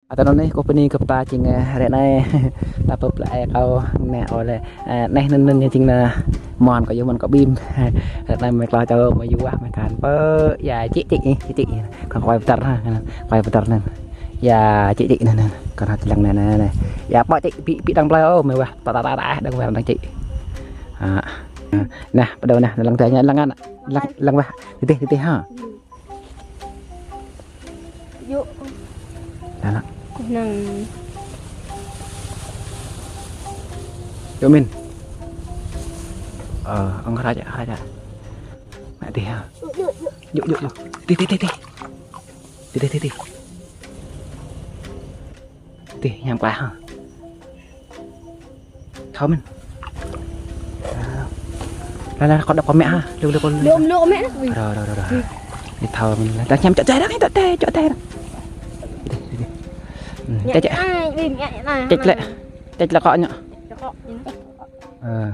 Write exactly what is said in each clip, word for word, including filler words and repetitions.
Ơ, tơ anŭn anai, kâo pơni kơ pơta jing, ơ, ră anai. Ta pơplă ai kâo, nĕ, ôh lĕ, ơ, nĕ anŭn anŭn jing nă, mon kâo yơh, mon kâo ƀim. Ră anai mơi klâo čô mơi yua, mơi kan pơ, ya, čik čik, ơ, čik čik. Kâo quay pơtăr ha, quay pơtăr anŭn. Ya, čik čik anŭn, anŭn. Kâo hă lăng anŭn, anŭn, anŭn. Ya, pơ čik, pi, pi đang plơi, ôh, mơi wah, ta, ta, ta, ta, đang wah, đang čik. Ha. Nă, pơđao nă, lăng tơ anŭn, lăng anŭn, lăng, lăng wah. Titih, titih ha. Yuk. Lăng. Kâo năng. Yuk, Min. Ơ, ong hra čă, hra čă. Mă tih ha. Yuk, yuk, yuk. Tih, tih, tih, tih. Tih, tih, tih, tih. Tih, ñam klaih ha. Thâo mơ̆n. Lăng, lăng, kâo đăp kơ mă ha. Lu, lu, lu, lu. Lu, lu, mă. Ui. Rơ, rơ, rơ, rơ. Ui. Ñu thâo mơ̆n. Lăng, ñam čŏk čai ră, čŏk čai, čŏk čai ră. Tih, tih, tih. Hmm, mă čai, čai. Ai, ui, mă, mă, mă. Čai lĕ. Čai lĕ kâo ñu. Čai kâo ñu. Ơ.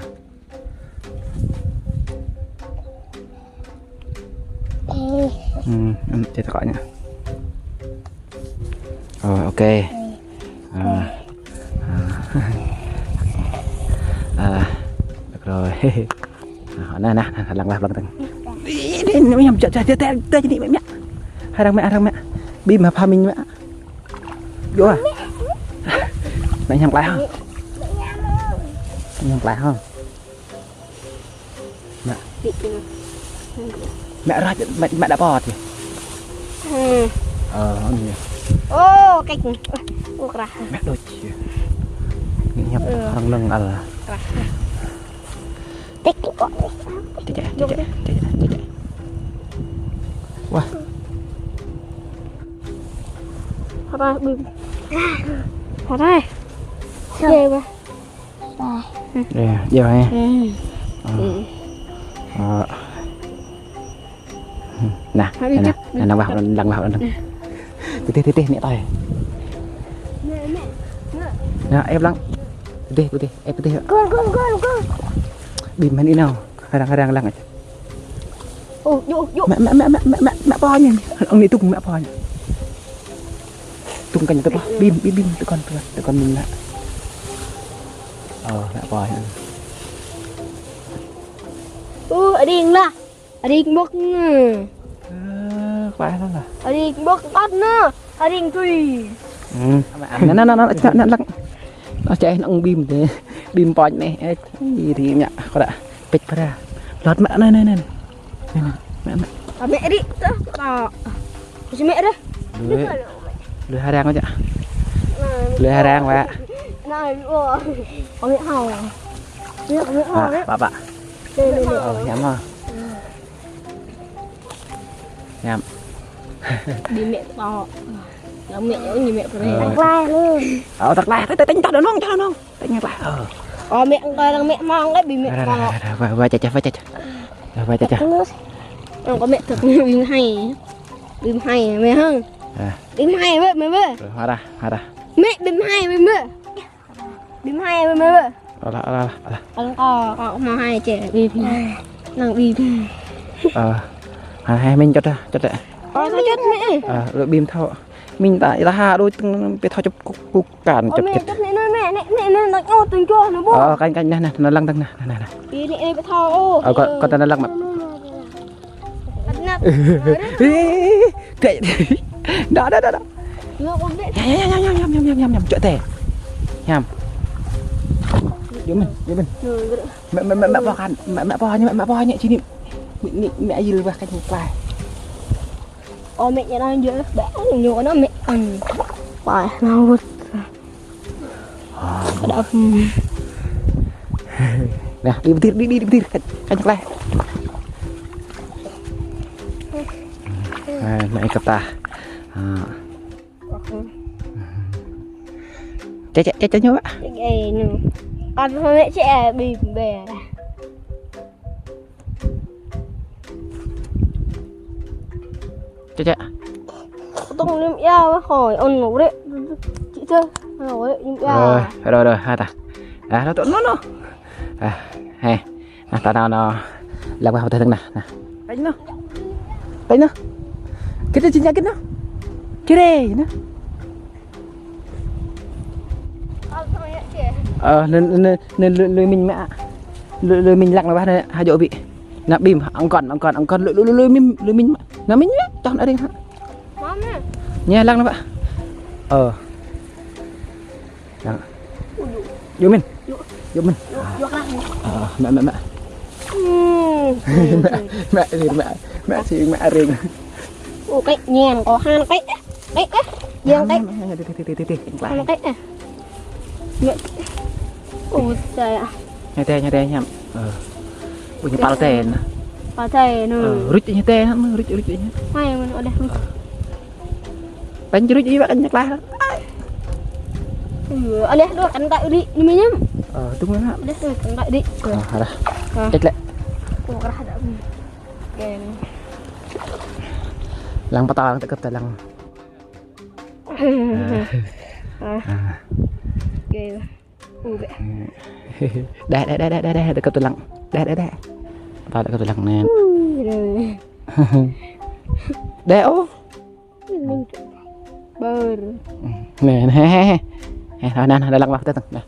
Ơ. Ừm, ừm, để tôi gọi nhá. Rồi, ok. Ơ. Ơ. Ơ. Ơ, được rồi. Ơ, nè, nè, nè, lăng, lăng, lăng, lăng. Đi, đi, đi, nhầm, chạy, chạy, chạy, chạy, chạy, đi, mẹ, mẹ. Hai thằng mẹ, hai thằng mẹ. Bim hăp hăm mĭn mẹ. Vô à? Mẹ nhầm lại hả? Nhầm lại hả? Mẹ. Mẹ ră, mẹ, mẹ đã bọt kìa. Hmm. Ờ, ăn kìa. Ô, kĕch. Ô, krah. Mẹ đôi kìa. Ngă ñăp. Ừ. Hăng nâng al. Krah. Kĕch kŏ. Chạy, chạy, chạy, chạy, chạy, chạy. Wah. Hara bim. Hara. Ghê quá. Ơ, djơ̆ hă? Ơ. Ơ. Nă, nă, nă, nă, wah, lăng wah, lăng. Pơtih, pơtih, nĕ tơi. Nă, ĕp lăng. Pơtih, pơtih, ĕp pơtih. Gol, gol, gol, gol. Bim mơ̆n ih nao. Harang, harang, lăng. Ô, yuk, yuk. Mă, mă, mă, mă, mă, mă, mă pô ñu. Ong anai tŭng mă pô ñu. Tŭng kăn tŭ pô. Bim, bim, bim, tŭ kăn, tŭ kăn, tŭ kăn bim nă. Ơ, mă pô ñu. Ơ, ading lah. Ading ƀôk nă. Ơ, klaih lah lah. Ading ƀôk ăt nă. Ading tui. Hm. Nă, nă, nă, nă, lăng. Nă, čai nă ong bim tơ. Bim pô ñu nĕ. Ơ, ih, ri mă. Kâo đăp. Pĕč pơra. Lŏt mă, nă, nă, nă. Nă, nă, mă, mă. Mă ri tơ, tơ. Mă ri. Lui, lui harang čă. Lui harang, Pak. Nă, ô. Mă hao. Mă hao. Pak, Pak, Pak. Lui, lui, lui. Ơ, ñăm hă. Ñăm. Đi mă tơ. Lăng mă, ñu mă pơrê. Ơ. Tăk lai lu. Ơ, tăk lai. Tơi, tơi, tơi, tơi, đơnông, đơnông. Tơi, ñu lai. Ơ. Ơ, mă, kơ lăng mă mơ̆ng lĕ, bim mă tơ. Ră, ră, ră, ră, wah, wah, čă, čă, wah, čă, čă. Wah, wah, čă, čă. Ơ, kâo mă tơk ñu bim hai. Bim hai, mă hă. Ơ. Bim hai, mă, mă, mă. Hara, hara. Mă, bim hai, mă, mă. Bim hai, mă, mă, mă. Alah, alah, alah, alah. Kâo, kâo, kâo mă hai čĕ, bim. Năng bim. Ơ, hai, hai, mĭn čŏt dah, čŏt dah. Ơ, kâo čŏt mă. Ơ, lu bim thâo. Mĭn ta, ih ta ha đôi tơ̆ng pĕ thâo čŏp kŭk, kŭk kăn. Ơ, čŏp mă, kĕt. Čŏt mă, nă, mă, nă, nă, nă, nă, nă, tơ̆ng čŏh nă, ƀuh. Ơ, kăn, kăn, nă, nă, nă, lăng tơ̆ng, nă, nă, nă, nă. Ih, nă, nă, pĕ thâo, ôh. Ơ, kâo, kâo ta nă lăng mă. Ơ, nă, nă. Ih, ih, ih, kĕ. Đa, đa, đa, đa. Nă, kâo mă. Ñăm, ñăm, ñăm, ñăm, čŏk tơi. Ñăm. Yuk mơ̆n, yuk mơ̆n. Nă, nă. Mă, mă, mă, mă pô kăn, mă, mă pô ñu, mă, mă pô ñu, čih nă. Nă, nă, mă ayil wah kăn klaih. Ơ, mă ñu nă jơ̆, bĕ, ñu nă mă ăn. Wah, nă wơ̆t. Đăp. Nă, đi pơtir, đi, đi, đi pơtir. Kăn, kăn klaih. Ơ, nă kơ ta. Ơ. Čĕ, čĕ, čĕ, čĕ ñu, Pak. Ê, ñu. Kăn hmâo mă čĕ, ê, bim bĕ. Čĕ, čĕ. Tŏng lĕm ia wah kơ, ôn nô rĕ. Čĕ čĕ. Nô rĕ lĕm ia. Rồi, rồi, rồi, ha ta. Ơ, nô tŏ, nô, nô. Ơ, he. Nă, ta nao, nao. Lăng wah pơtih tơ̆ng nă, nă. Tơi nă. Tơi nă. Kĕt nă, čih nă, kĕt nă. Čih rê, nă. Ơ, anŭn, anŭn, anŭn lui, lui mĭn mă. Lui, lui mĭn lăng anŭn ƀah anai, hơjŏ ƀĭ. Anŭn ƀĭm, ăng kơn, ăng kơn, ăng kơn, lui, lui, lui, lui mĭn, lui mĭn mă. Anŭn mĭn mă, čŏh anŭn ring hă. Mơ̆ mă. Ñu lăng anŭn ƀah. Ơ. Lăng. Ui, ui. Yua mĭn. Yua. Yua mĭn. Yua, yua klah mĭn. Ơ, mă, mă, mă. Hmm. Mă, mă, mă, mă, si mă ring. Ui, kĕ, ñen, kâo han kĕ. Kĕ, kĕ. Yang kĕ. Mă, mă, mă, tih, tih, tih, tih, tih. Han kĕ, eh. Mă. Ui, saya. Ñu tĕ, ñu tĕ, ñăm. Ơ. Ui, ñu pal tĕ anŭn. Pal tĕ anŭn. Ơ, ruč ñu tĕ anŭn, ruč, ruč ñu. Hai, mơ̆n, ôh, ruč. Pơčrŭč ih ƀă kăn ñu klah. Ơ, aleh đuaĭ kăn tăk đĭ, ñu mĭn ñăm. Ơ, tŭ mơ̆n hă. Aleh đuaĭ kăn tăk đĭ. Ơ, hơrah. Ơ. Kĕč lĕ. Ơ, hơrah đă. Kĕ. Lăng pơtâo, lăng tơkơp tơ lăng. Ơ. Ơ. Ơ. Kĕ. Ơ, bĕ. Đe, đe, đe, tơkơp tơ lăng. Đe, đe, đe. Pơtâo tơkơp tơ lăng anŭn. Ui, đe. Đe, ôh. Bơr. Anai, anai, he, he, he. He, anŭn, anŭn, anŭn, lăng ƀah tơ tơ̆ng. Anai.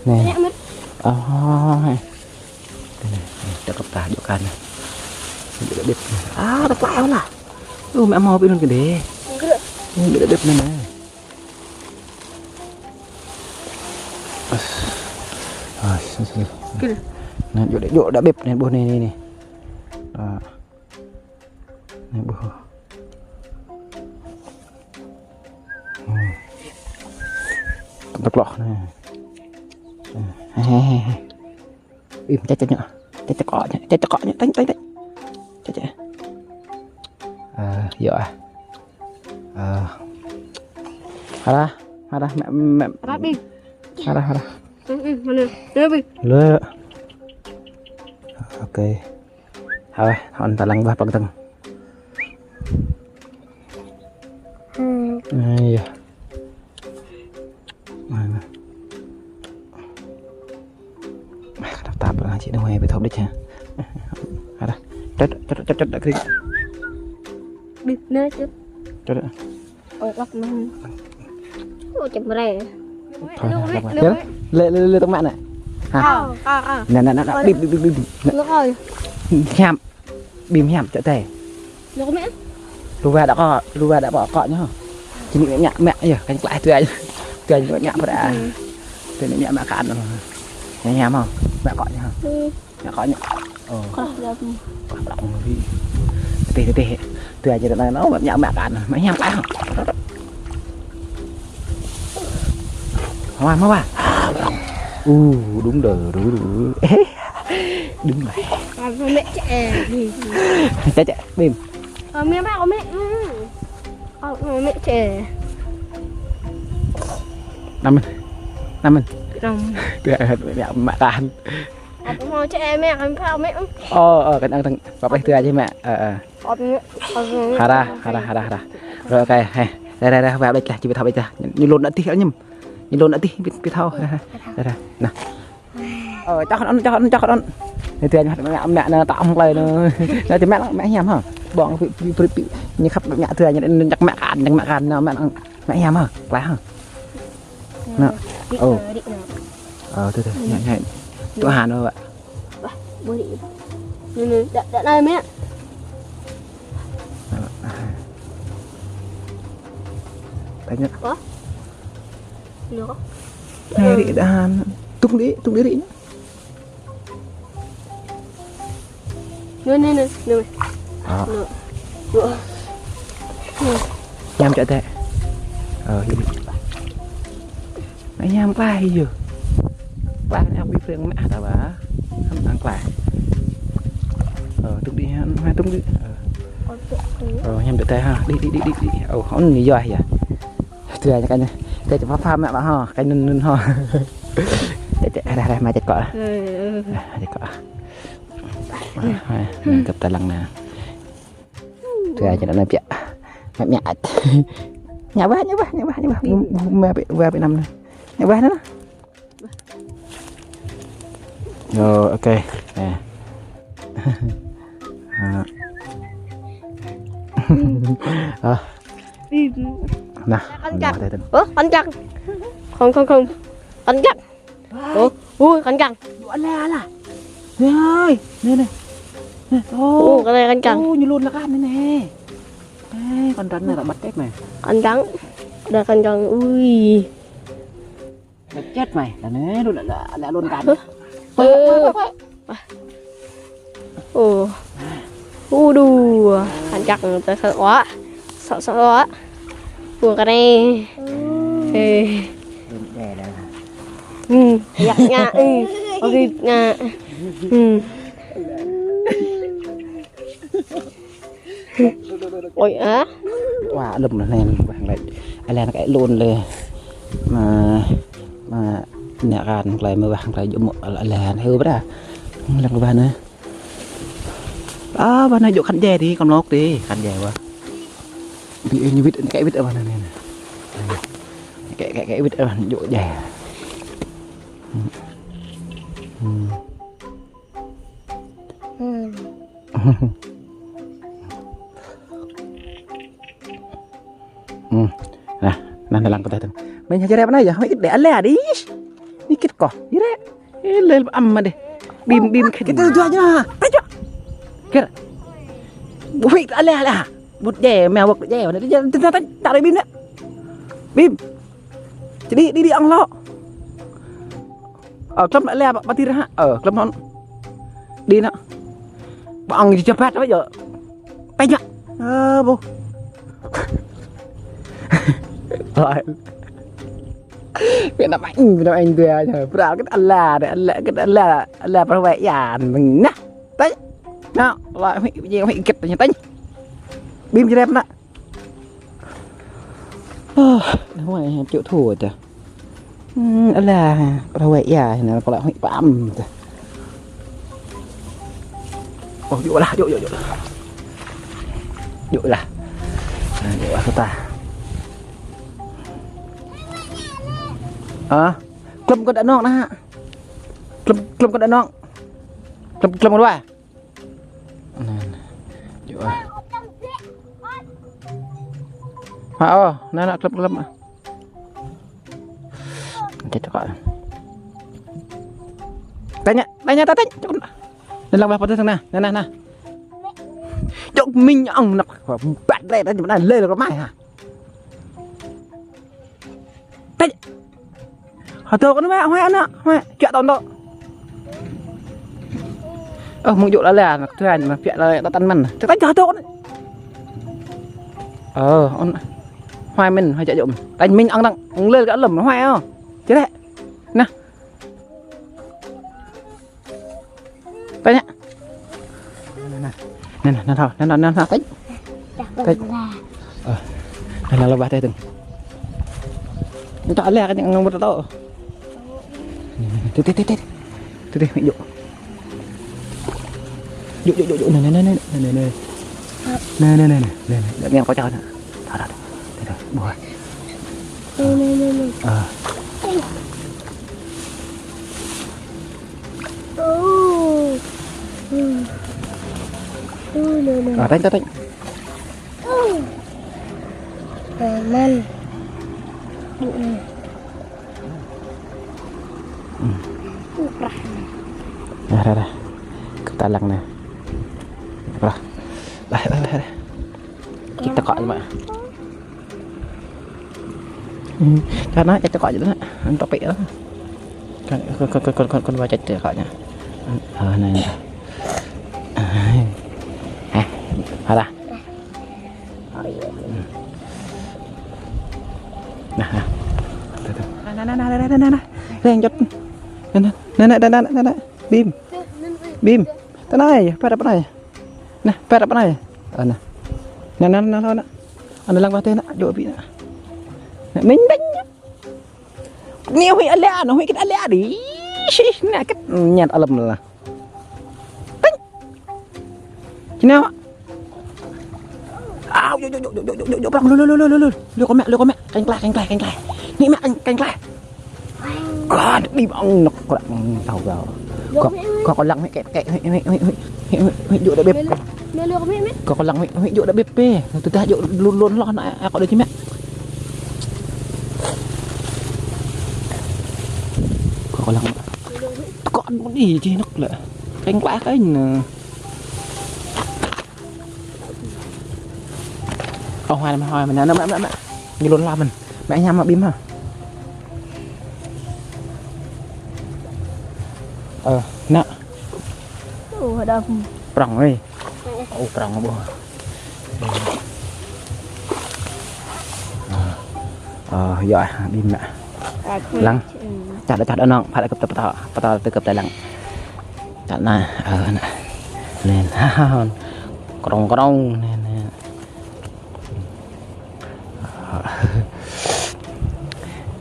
Anai, mơ̆n. Ơ, he. Anai, anai, tơkơp tah jŏk kăn anai. Jŏk đa ƀĭp. A, tơklaih ôh lah. Ơ, mă hmâo ƀĭ anŭn kơ đe. Ơ, jŏk đa ƀĭp anŭn anai. Ơ, ơ, ơ. Kơ đe. Anai, jŏk đa, jŏk đa ƀĭp anai, ƀuh anai, anai, anai. A. Anai ƀuh. Hmm. Tơkloh anai. He, he, he, he. Ih, čĕ, čĕ ñu. Čĕ, čĕ kŏ ñu. Čĕ, čĕ kŏ ñu. Tĕng, tĕng, tĕng. Čĕ, čĕ. Ơ, yua ah. Ơ. Hơrah, hơrah, mă, mă. Hơrah, ƀĭ. Hơrah, hơrah. Ư, ư, mơ̆n. Anai, ƀĭ. Lĕ. Ôkê. Hơi, hŏn ta lăng ƀah păng tơ̆ng. Hmm. Ai da. Mana? Ai, kơnăp tap lăng, či nao ƀĭ thâo đĕč hă. Ada. Čĕt, čĕt, čĕt, čĕt, đă kri. Ƀĭ, anai čĕt. Čĕt. Ơ, lăp mơ̆n. Ơ, čĕp mơrai. Thôi, lăp mơ̆n. Lĕ, lĕ, lĕ, tơ̆ng mă anai. Hă? Ơ, ơ, ơ. Anai, anai, anai, ƀĭ, ƀĭ, ƀĭ, ƀĭ. Anai. Hiam. Ƀĭm hiam, čĕt tĕ. Lu kơ mĕ? Lu wa đă kŏ, lu wa đă kŏ, kŏ ñu. Či anai mă, mă, yơh, kăn klaih tui anai. Tui anai mă, mă, pơră. Tui anai mă, mă kăn. Ñu hiam hă? Mă kŏ ñu hă? Ư. Mă kŏ ñu. Ơ. Klah lăp. Klah lăp mơ̆n. Tĕ, tĕ, tĕ. Tui anai mă, mă, mă kăn. Mă hiam klaih hă? Hmâo wa, hmâo wa. Ư, đúng rồi, đúng rồi. Đúng rồi. Ơ, mĕ čĕ. Čĕ, čĕ, ƀĭm. Ơ, mĕ ƀă, ơ, mĕ. Ơ, mĕ čĕ. Năm mơ̆n. Năm mơ̆n. Năm. Tui anai mă, mă kăn. Ơ, hmâo čĕ mĕ, kăn phao mĕ. Ơ, ơ, kăn ăn tăng. Pap ih tui anai mă. Ơ, ơ. Hơrah, hơrah, hơrah, hơrah. Rồi, ôkê, he. Ră, ră, ră, wa ƀĕ lah, či ƀĭ thâo ƀĕ lah. Ñu lŏn anai tih, ñu. Ñu lŏn anai tih, ƀĭ, ƀĭ thâo. Ră, ră, ră. Nah. Ơ, čŏh anŭn, čŏh anŭn, čŏh anŭn. Anai tui anai mă, mă, mă, anai tŏ hăng klai anai. Anai či mă, mă hiam hă. Ƀơ̆ng ƀĭ, ƀĭ, ƀĭ, ƀĭ. Ñu khăp mă tui anai, ñu čăk mă kăn, čăk mă kăn, anai mă, mă hiam hă. Klaih hă. Anai. Ơ. Ơ, tui, tui, ñu, ñu. Tui hă anai, wa. Wah, ƀu rĭ. Anai, anai, đă, đă anai mĕ. Tơña. Wah. Anai kơ. Anai rĭ đan. Tŭng đĭ, tŭng đĭ rĭ ñu. Anai, anai, anai, anai. Ơ. Anai. Anai. Hiam čĕ tĕ. Ơ, hiam. Anai hiam klaih yơh. Klaih anai ƀĭ pring mă ta wa. Hăm tăng klaih. Ơ, tŭng đĭ hă, hai tŭng đĭ. Ơ. Ơ, hiam čĕ tĕ hă. Đĭ, đĭ, đĭ, đĭ, đĭ. Ơ, hŏn ñu yua yơh. Tui anai kăn. Tĕ čĕ pha pha mă ƀă hă, kăn anŭn anŭn hă. Čĕ čĕ, ră, ră, mă čĕ kŏ. Ơ, ơ. Ră, mă čĕ kŏ. Ră, ră, găp ta lăng anai. Tui anai čĕ anai piă. Mă mă. Ñu ƀah, ñu ƀah, ñu ƀah, ñu ƀah. Ƀu, ƀu, ƀu, ƀu, ƀu năm anai. Ñu ƀah anai. Rồi, ôkê. Nè. Hă. Ơ. Nah, kăn čăk. Ơ, kăn čăk. Không, không, không. Kăn čăk. Ô, ô, kăn kăng. Yua lah, lah. Nai, nai, nai. Nai, ô, kăn kăng. Ô, ñu lun lah kăn nai, nai. Ê, kăn răn nai, ră băt čĕp nai. Kăn kăng. Đa kăn kăng, ui. Băt čĕp nai. Đa nai, đu lah, lah, lah lun kăn. Hơ? Ơ. Ơ. Ơ, đu. Kăn kăng, tơ sơ wa. Sơ, sơ wa. Ơ, kăn nai. Ê. Ư, yă ngă, ư. Ơ, yă ngă. Ư. Ôi, á. Wa, lơ̆m lah nai, wah, lĕ. Alen kơ lun lĕ. Mă, mă, nă kăn, klai mă wah, klai jơ̆ mơ̆, alen, hơ, bra. Lăng kơ wah nai. A, wah nai jơ̆ kăn jai dih, kăn lok dih, kăn jai wah. Bi, ơ, ñu wĭt, kĕ wĭt wah nai, nai. Kĕ, kĕ, kĕ wĭt wah, jơ̆ jai. Hmm. Hmm. Hmm. Nah, nah, nah, lăng pơtah tơ̆ng. Mĕn hă jơrep anai yơh, huĭ kơ đĕ ale adih. Ni kĭt kơ, jơrep. Ê, lel ăm mă đeh. Bim, bim kĭt. Kĭt tui aja. Tơjă. Kĭt. Huĭ kơ ale, ale. Bŭt je, mă wơ̆k je. Tơjă, tơjă, tơjă, tơjă, bim nă. Bim. Čơđi, đĭ, đĭ ŏng lŏ. Ơ, klăm lĕ, lĕ, pă, pă tĭr hă? Ơ, klăm hŏn. Đĭ nă. Ƀơ̆ng jơpăt, apa jơ̆? Tơña. Ơ, ƀu. Ơi. Việt Nam Anh, Việt Nam Anh tui aja. Pral kơ ala, ala, kơ ala, ala pral wai yan. Nah. Tơña. Nă, lăi, huĭ, huĭ, huĭ, kĭt, tơña, tơña. Bim jơrep nă. Ơ, nă, huĭ, hă, čuh thu tơ. Hmm, ala, pral wai ya, nă, kơ lăi huĭ pam tơ. Ơ, jơ̆ lah, jơ̆, jơ̆, jơ̆. Jơ̆ lah. Nă, jơ̆ lah kơ ta. Hă? Klăm kơ đa nŏng nă. Klăm, klăm kơ đa nŏng. Klăm, klăm kơ đa. Nă, nă. Jơ̆ ah. Hă, ơ, nă, nă, klăm, klăm. Kĕ tơkŏ. Tơña, tơña, tơña, tơña. Nă, lăng wah pơtơ̆ng nă, nă, nă, nă. Jơ̆ mĭn ŏng nă, băt lĕ, tơña, nă, lĕ, lĕ, kơ mai hă. Tĕ. Hơdơ̆k anŭn mă, huai ană, huai, čuă tŏng tŏ. Ơ, mơ̆ng jŏk lăi lăi, ană tuai, ană piă lăi lăi, tơtăn mơ̆n. Tĕ tĕ hơdơ̆k anŭn. Ơ, anŭn. Huai mơ̆n, huai čă jŏk mơ̆n. Tơña mĭn ŏng tăng, ŏng lĕ kơ lơ̆m, huai ơ. Čơrĕ. Nă. Tơña. Nă, nă, nă, tĕ. Tĕ. Ơ. Nă, nă, lăi bah tĕ tơ̆ng. Nă, tŏ lĕ kơ ñu ngă mơ̆ tŏ. Tĕ, tĕ, tĕ, tĕ. Tĕ, tĕ, mĭn jŏk. Jŏk, jŏk, jŏk, jŏk. Nă, nă, nă, nă. Nă, nă, nă, nă. Nă, nă, nă. Nă, nă, kâo čao nă. Tŏ, tŏ, tŏ. Tĕ, tĕ. Buh. Nă, nă, nă, nă. Ơ. Ơ, tĕ, tĕ, tĕ. Măn. Ơ, măn. Ơ, prah. Dah, dah, dah. Kơ ta lăng nă. Prah. Dah, dah, dah, dah. Ček tơkŏ mă. Kơ nă, ček tơkŏ nă. Anŭn tŏ pĕ. Kơ, kơ, kơ, kơ, kơ, kơ, ček tơkŏ nă. Ơ, nă, nă. Hă, hă lah. Nă, nă. Tơ, tơ. Nă, nă, nă. Reng jŏt. Nă, nă, nă. Bim. Bim. Tơ anai, pơrap anai. Nă, pơrap anai. Ơ, nă. Nă, nă, nă, nă, nă. Anŭn lăng bah tĕ nă, jŏk ƀĭ nă. Nă, mĭn tĕng. Nă huĭ alĕ, nă huĭ kĭt alĕ adih. Sih, nă kĭt ñăt alăm lah. Tĕng. Činao. Au, jŏk, jŏk, jŏk, prang, lu, lu, lu. Lu kơ mă, lu kơ mă. Keng klai, keng klai, keng klai. Ni mă, keng, keng klai. Kơ, bim ŏng nŏk, kơ, ŏng tao kơ. Kơ, kơ, kơ lăng, huĭ, kĕ, kĕ, huĭ, huĭ, huĭ, jŏk đa bĕp. Kơ, kơ lăng, huĭ, huĭ, jŏk đa bĕp pĕ. Tơdah jŏk lun, lun hloh nă, kơ đa či mă. Kơ, Ơ, lăng. Tơkŏn ƀu đi, čih nŏk lĕ. Keng klă keng nă. Ơ, hoa anai, hoa anai, anai, anai, anai. Ñu lŏn la mơ̆n. Mă hiam mă ƀim hă. Ơ, nă. Ơ, đơm. Prŏng ơi. Ơ, prŏng ƀôh. Ơ, yơh, ƀim nă. Lăng. Čah đơ̆, čah đơ̆ nŏng, phat đơ̆ kơp tơ pơtô, pơtô tơ kơp tơ lăng. Čah nă, ơ, nă. Anai, ha, ha, ha. Krong, krong, anai, anai.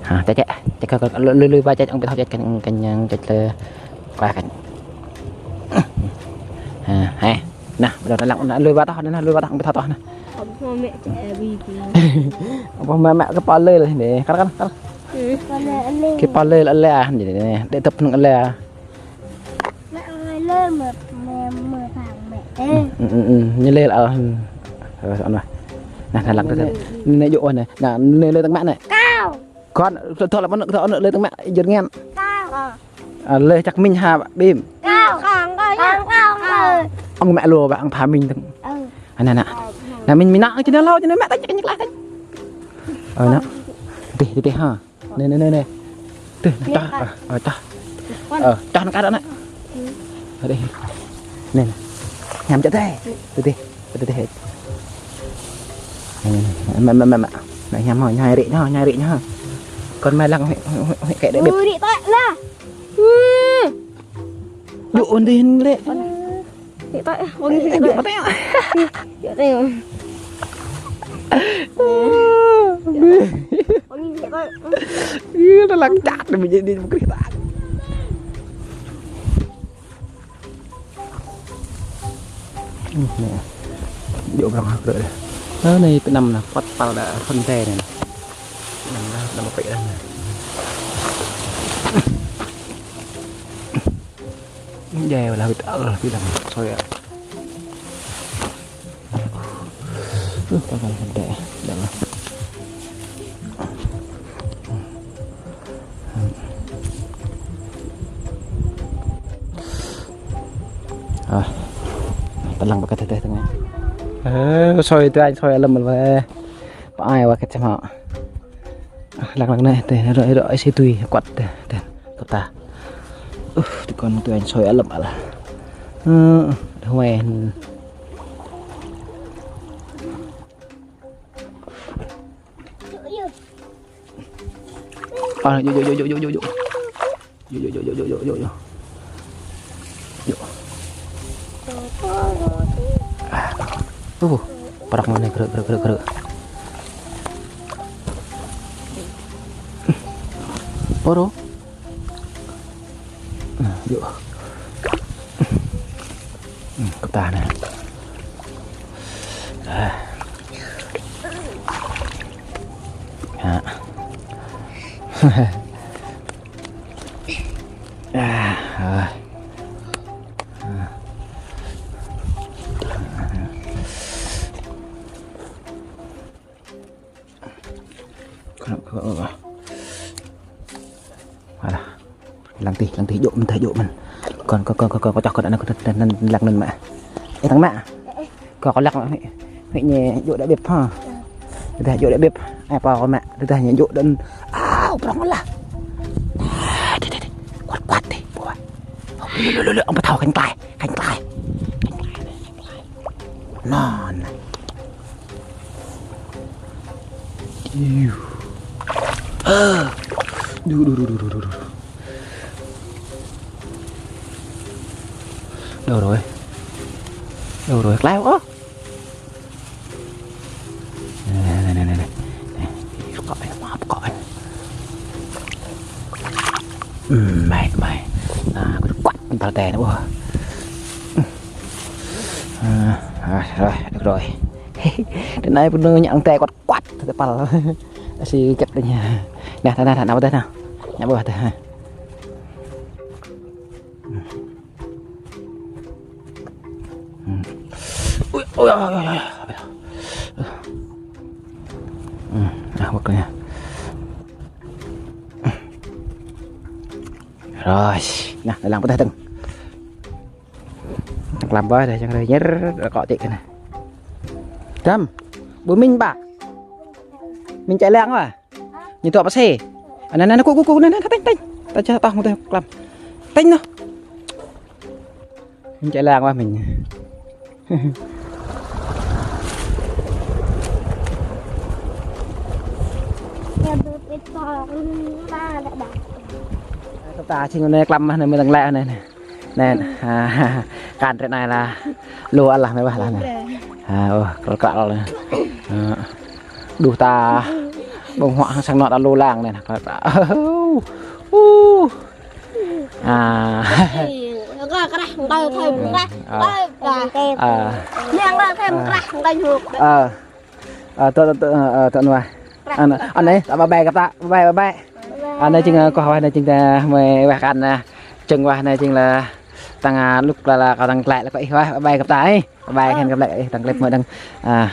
Ha, čah, čah, čah, kơ, kơ, lui, lui, lui, ba, čah, ŏng pơtô, čah, kơ, kơ, kơ, čah, lơ, kơ, kơ. Ha, ha. Nă, ƀu djơ̆ lăng, nă, lui ba tah, nă, lui ba tah, ƀu thâo tah, nă. Ƀu hmâo mă čĕ ƀing. Ƀu hmâo mă kơ pô lơi lĕ, nă. Kar, kar, kar. Kơ pô lơi lĕ, lĕ, ah, nă, nă, đĕ tơp nung lĕ, ah. Mă ơi, lơi mă, mă, mă phang mă. Ơ. Ư, ư, ư, ư, ñu lơi lĕ, ah. Ơ, sŏ nă. Nă, nă, lăng tơ, tơ. Nă, yua, nă. Nă, nă, lơi tơ̆ng mă, nă. Kâo. Kon, thâo, thâo lăp anŭn, thâo anŭn lơi tơ̆ng mă, jơr ngen. Kâo. Ơ, lơi čah kơ min ha, ƀim. Kâo, kâo, kâo, kâo, kâo. Ŏng mă lu, ƀă ŏng tha min tơ̆ng. Ơ. Anai, anai. Anai min, min nă, čih nă lu, čih nă mă, tơ̆ng čih nă klă tơ̆ng. Ơ, nă. Tih, tih, tih, ha. Nê, nê, nê, nê. Tih, nă, čah, ơ, čah. Ơ, čah nă kar nă. Ơ, dih. Nê, nê. Hiam čĕ tê. Tih, tih. Tih, tih. Nê, nê, nê. Mă, mă, mă, mă. Mă hiam hă, ñai rĭ ñu, ñai rĭ ñu. Kon mă lăng huĭ, huĭ, huĭ, huĭ, kĕ đĕ ƀĕ. Ui, rĭ tơ̆ lah. Ui. Yua ôn dih lĕ. Rĭ tơ̆, ôn dih rĭ tơ̆. Yua tơ̆. Ôn dih rĭ tơ̆. Ih, nó lăng čăt, nó bị dí, dí, dí, Ơ, nê. Yua prŏng hă, krư̆ đeh. Ơ, anai pơnăm nă, păt păl đa phun tê nê. Pơnăm đa, pơnăm pĕ đa nê. Jai wơlah wĭt ăl, wĭt lăng soi ăl. Ơ, păl păl phun tê, đa lah. Ơ, tơlăng ƀơi kơ tơteh tơngan. Ơ, soi tui anŭn soi lăm mơ̆n wơ̆. Pơ ai wơ̆ kơ čăm hŏ. Ơ, lăng lăng anai, tơ̆, rơ̆, rơ̆, ai si tui, kuăt tơ̆, tơ̆, kơp ta. Ơ, tui kon tui anŭn soi lăm ăl. Ơ, đa huai. Ơ, yua, yua, yua. Yua, yua, yua. Yua. Ơ, prŏng anai, krư̆, krư̆, krư̆, krư̆. Pô rô. Nă, yua. Ơ, kơp ta nă. Ơ. Ha. Ơ, ơ. Alah. Lăng tih, lăng tih, djơ̆ mơ̆n, tơ̆ djơ̆ mơ̆n. Kon, kon, kon, kon, kon, čah kon anŭn, kon anŭn, anŭn, lăng anŭn mă. Ê, tơ̆ng mă. Kon, kon lăng mă, huĭ, huĭ ñu djơ̆ đa ƀĕp hă. Tơdah djơ̆ đa ƀĕp, ơ, pô kon mă, tơdah ñu djơ̆ đa, ao, prŏng lah. Ơ, tih, tih, tih. Kuăt, kuăt tih, ƀuh. Lu, lu, lu, lu, ŏng pơthâo kanh klai, kanh klai. Kanh klai. Năn. Iu. Ơ. Đu, đu, đu. Đâu rồi? Đâu rồi? Klai ôh. Nè, nè, nè, nè, nè. Nè, kơ anai, mă kơ anai. Ừm, mệt, mệt. Nă, kơ kuăt, păl tê nă, ôh. Ơ, rồi, rồi, được rồi. Tơ anai pơnư ñă tê kuăt kuăt, tơ păl. Asi kĕp tơ ñu. Nă, nă, nă, nă, nă, nă. Nă, ƀuh tơ. Ui, ui, ui, ui, ui. Ơ, wơ̆t kơ ñu. Rồi, nă, lăng pơtah tơ̆ng. Klăm ƀơi dih, čang rơi ñer, rơkŏ tĭ kơ nă. Klăm, ƀu mĭn ƀă. Mĭn čai lăng wa. Ñu tuă pơsê. Anai, anai, anai, kŭ, kŭ, kŭ, anai, anai, tĕnh, tĕnh. Ta ča toh mơ̆ tĕnh klăm. Tĕnh nă. Mĭn čai lăng wa mĭn. Ta čing anai klăm mă anai mơ̆ tơ̆ng lĕ anai. Anai, ha, ha, ha. Kăn rĕ anai lah. Lu alah mơ̆ ƀah lah anai. Ha, ôh, krăk krăk lah anai. Ha. Đuh ta. Ƀơ̆ng huă hăng sang anŏ ta lu lăng anai. Krăk krăk. Uh. Uh. À. Ơ, krah, ngơi thêm krah. Ờ. Ngơi krah. Ờ. Nang ngơi thêm krah, ngơi hụt. Ờ. Ờ, tơ, tơ, tơ, ờ, tơ nua. Krah. Anai, anai, ta bye bye kơ ta. Bye bye, bye bye. Anai jing, ơ, kơ wa anai jing ta mơi wa kăn anai. Jing wa anai jing lah tăng, à, lŭk lah, lah kâo tăng klĕ lah kơ ih wa. Bye bye kơ ta, ih. Bye bye kơ ta, ih. Tăng klĕ mơi đang, à.